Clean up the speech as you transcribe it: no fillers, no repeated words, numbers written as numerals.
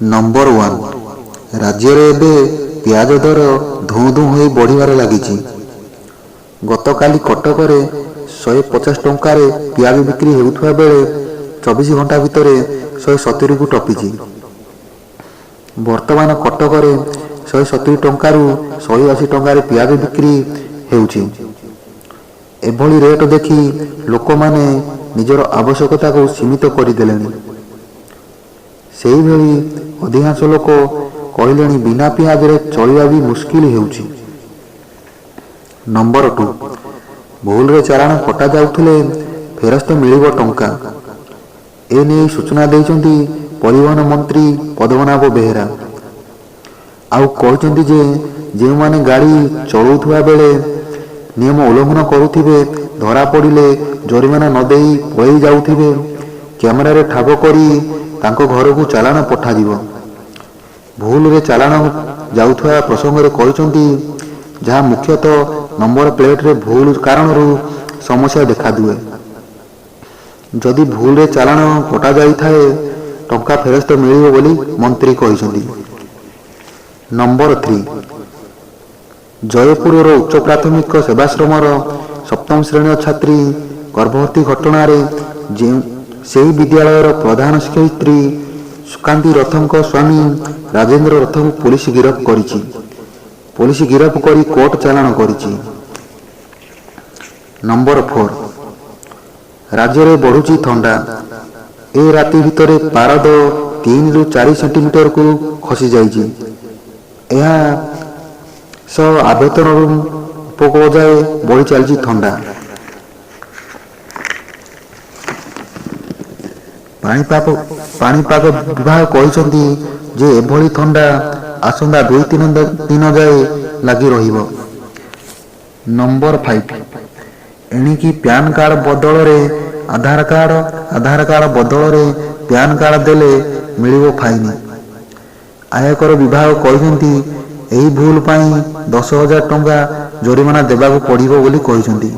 Number 1, ରାଜ୍ୟରେ ଏବେ ପିଆଜ ଦର ଧୁଁ ଧୁଁ ହୋଇ ବଢ଼ିବାରେ ଲାଗିଛି। ଗତକାଲି କଟକରେ 150 ଟଙ୍କାରେ ପିଆଜ ବିକ୍ରି ହେଉଥିବା ବେଳେ 24 ଘଣ୍ଟା ଭିତରେ 170କୁ ଟପିଛି। ବର୍ତ୍ତମାନ କଟକରେ 170 ଟଙ୍କାରୁ 180 ଟଙ୍କାରେ ପିଆଜ ବିକ୍ରି ହେଉଛି। ଏଭଳି ରେଟ୍ ଦେଖି ଲୋକମାନେ ନିଜର ଆବଶ୍ୟକତାକୁ ସୀମିତ କରିଦେଲେଣି। ସେହିଭଳି ଅଧିକାଂଶ ଲୋକ କହିଲେଣି ବିନା ପିଆଜରେ ଚଳିବା ବି ମୁସ୍କିଲ ହେଉଛି। ନମ୍ବର 2, ଭୁଲରେ ଚାଲାଣ କଟାଯାଉଥିଲେ ଫେରସ୍ତ ମିଳିବ ଟଙ୍କା। ଏ ନେଇ ସୂଚନା ଦେଇଛନ୍ତି ପରିବହନ ମନ୍ତ୍ରୀ ପଦ୍ମନାଭ ବେହେରା। ଆଉ କହିଛନ୍ତି ଯେ ଯେଉଁମାନେ ଗାଡ଼ି ଚଳାଉଥିବା ବେଳେ ନିୟମ ଉଲ୍ଲଂଘନ କରୁଥିବେ, ଧରା ପଡ଼ିଲେ ଜରିମାନା ନ ଦେଇ ପଳେଇ ଯାଉଥିବେ, କ୍ୟାମେରାରେ ଠାବ କରି ତାଙ୍କ ଘରକୁ ଚାଲାଣ ପଠାଯିବ। ଭୁଲରେ ଚାଲାଣ ଯାଉଥିବା ପ୍ରସଙ୍ଗରେ କହିଛନ୍ତି, ଯାହା ମୁଖ୍ୟତଃ ନମ୍ବର ପ୍ଲେଟରେ ଭୁଲ କାରଣରୁ ସମସ୍ୟା ଦେଖାଦିଏ। ଯଦି ଭୁଲରେ ଚାଲାଣ କଟାଯାଇଥାଏ, ଟଙ୍କା ଫେରସ୍ତ ମିଳିବ ବୋଲି ମନ୍ତ୍ରୀ କହିଛନ୍ତି। ନମ୍ବର 3, ଜୟପୁରର ଉଚ୍ଚ ପ୍ରାଥମିକ ସେବାଶ୍ରମର ସପ୍ତମ ଶ୍ରେଣୀର ଛାତ୍ରୀ ଗର୍ଭବତୀ ଘଟଣାରେ ଯେଉଁ ସେହି ବିଦ୍ୟାଳୟର ପ୍ରଧାନ ଶିକ୍ଷୟିତ୍ରୀ ସୁକାନ୍ତି ରଥଙ୍କ ସ୍ୱାମୀ ରାଜେନ୍ଦ୍ର ରଥଙ୍କୁ ପୋଲିସ ଗିରଫ କରିଛି। ପୋଲିସ ଗିରଫ କରି କୋର୍ଟ ଚାଲାଣ କରିଛି। ନମ୍ବର 4, ରାଜ୍ୟରେ ବଢୁଛି ଥଣ୍ଡା। ଏ ରାତି ଭିତରେ ପାରଦ 3ରୁ 4 ସେଣ୍ଟିମିଟରକୁ ଖସିଯାଇଛି। ଏହା ସହ ଆଭ୍ୟନ୍ତରରୁ ଉପକୂଳ ଯାଏ ବଢ଼ି ଚାଲିଛି ଥଣ୍ଡା। ପାଣିପାଗ ବିଭାଗ କହିଛନ୍ତି ଯେ ଏଭଳି ଥଣ୍ଡା ଆସନ୍ତା 2-3 ଦିନ ଯାଏ ଲାଗି ରହିବ। ନମ୍ବର 5, ଏଣିକି ପ୍ୟାନ୍ କାର୍ଡ ବଦଳରେ ଆଧାର କାର୍ଡ, ଆଧାର କାର୍ଡ ବଦଳରେ ପ୍ୟାନ୍ କାର୍ଡ ଦେଲେ ମିଳିବ ଫାଇନ୍। ଆୟକର ବିଭାଗ କହିଛନ୍ତି ଏହି ଭୁଲ ପାଇଁ 10,000 ଟଙ୍କା ଜରିମାନା ଦେବାକୁ ପଡ଼ିବ ବୋଲି କହିଛନ୍ତି।